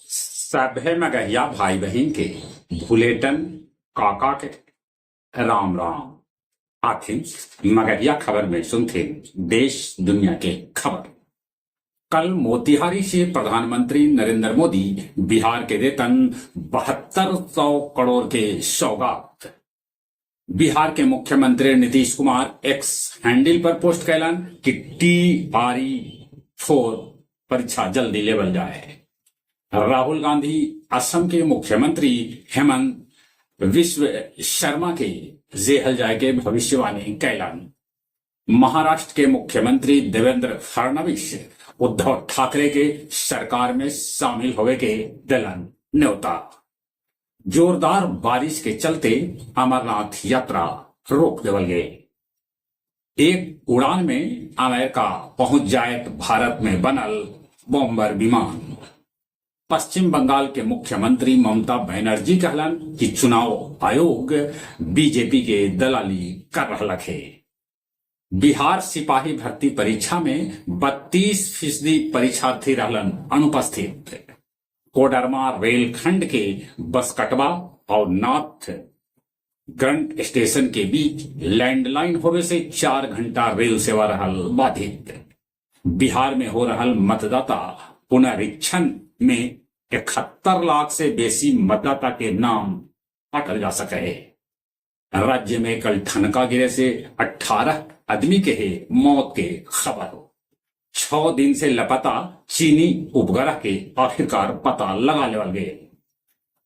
सभे मगहिया भाई बहिन के भुलेटन काका के राम राम। आथिन मगहिया खबर में सुनथिन देश दुनिया के खबर। कल मोतिहारी से प्रधानमंत्री नरेंद्र मोदी बिहार के देतन 7200 करोड़ के सौगात। बिहार के मुख्यमंत्री नीतीश कुमार एक्स हैंडल पर पोस्ट कैलन कि TRE 4 परीक्षा जल्दी लेवल जाए। राहुल गांधी असम के मुख्यमंत्री हेमंत विश्व शर्मा के जेहल जाए के भविष्यवाणी कैलन। महाराष्ट्र के मुख्यमंत्री देवेंद्र फडणवीस उद्धव ठाकरे के सरकार में शामिल होवे के दिलन न्योता। जोरदार बारिश के चलते अमरनाथ यात्रा रोक देवल गए। एक उड़ान में अमेरिका पहुंच जाए भारत में बनल बॉम्बर विमान। पश्चिम बंगाल के मुख्यमंत्री ममता बनर्जी कहलन कि चुनाव आयोग बीजेपी के दलाली कर रहा है। बिहार सिपाही भर्ती परीक्षा में 32% परीक्षार्थी रहलन अनुपस्थित। कोडरमा रेलखंड के बसकटवा और नाथ ग्रंट स्टेशन के बीच लैंडलाइन होवे से 4 घंटा रेल सेवा रहल बाधित। बिहार में हो रहल मतदाता पुनरीक्षण में 71 लाख से बेसी मतदाता के नाम काटल जा सके है। राज्य में कल ठनका गिरे से 18 आदमी के है मौत के खबर हो। 6 दिन से लापता चीनी उपग्रह के आखिरकार पता लगा लेवल गए।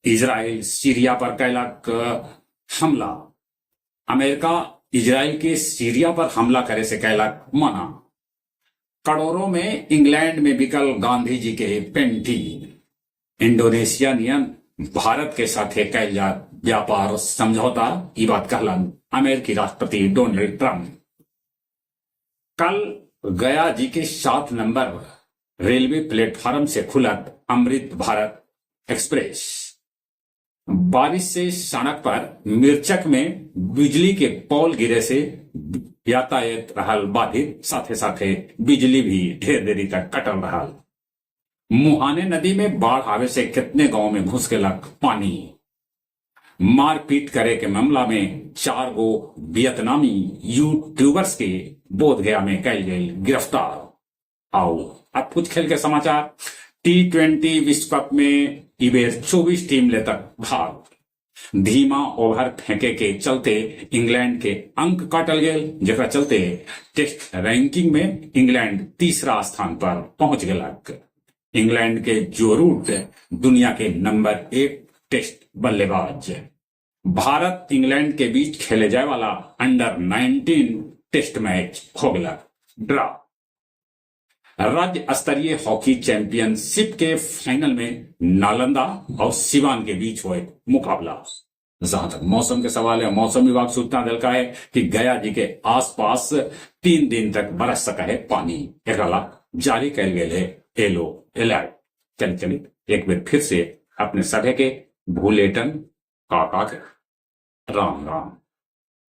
इजराइल सीरिया पर कैलक हमला। अमेरिका इजराइल के सीरिया पर हमला करे से कैलक मना। करोड़ों में इंग्लैंड में बिकल गांधी जी के पेंटिंग। इंडोनेशिया नियन भारत के साथे कैल जा व्यापार समझौता, ई बात कहलन अमेरिकी राष्ट्रपति डोनाल्ड ट्रंप। कल गया जी के 7 नंबर रेलवे प्लेटफार्म से खुलत अमृत भारत एक्सप्रेस। बारिश से सड़क पर मिर्चक में बिजली के पोल गिरे से यातायात रहल बाधित, साथे साथे बिजली भी ढेर देरी तक कटल रहल। मुहाने नदी में बाढ़ आवे से कितने गांव में घुस गेलक पानी। मारपीट करे के मामला में 4 गो वियतनामी यूट्यूबर्स के बोध गया में कैल गई गिरफ्तार। आओ अब कुछ खेल के समाचार। T20 विश्व कप में इबेर 24 टीम ले तक भाग। धीमा ओवर फेंके के चलते इंग्लैंड के अंक काटल गेल, जेकरा चलते टेस्ट रैंकिंग में इंग्लैंड तीसरा स्थान पर पहुंच गेलक। इंग्लैंड के जो रूट दुनिया के नंबर 1 टेस्ट बल्लेबाज। भारत इंग्लैंड के बीच खेले जाए वाला अंडर 19 टेस्ट मैच हो गया ड्रा। राज्य स्तरीय हॉकी चैंपियनशिप के फाइनल में नालंदा और सिवान के बीच हुए मुकाबला। जहां तक मौसम के सवाल है, मौसम विभाग सूचना दिलका है कि गया जी के आसपास 3 दिन तक बरस सका है पानी। एकरा जारी कैल गेल है येलो अलर्ट। चल चली एक बार फिर से अपने सभे के भूलेटन काका के राम राम।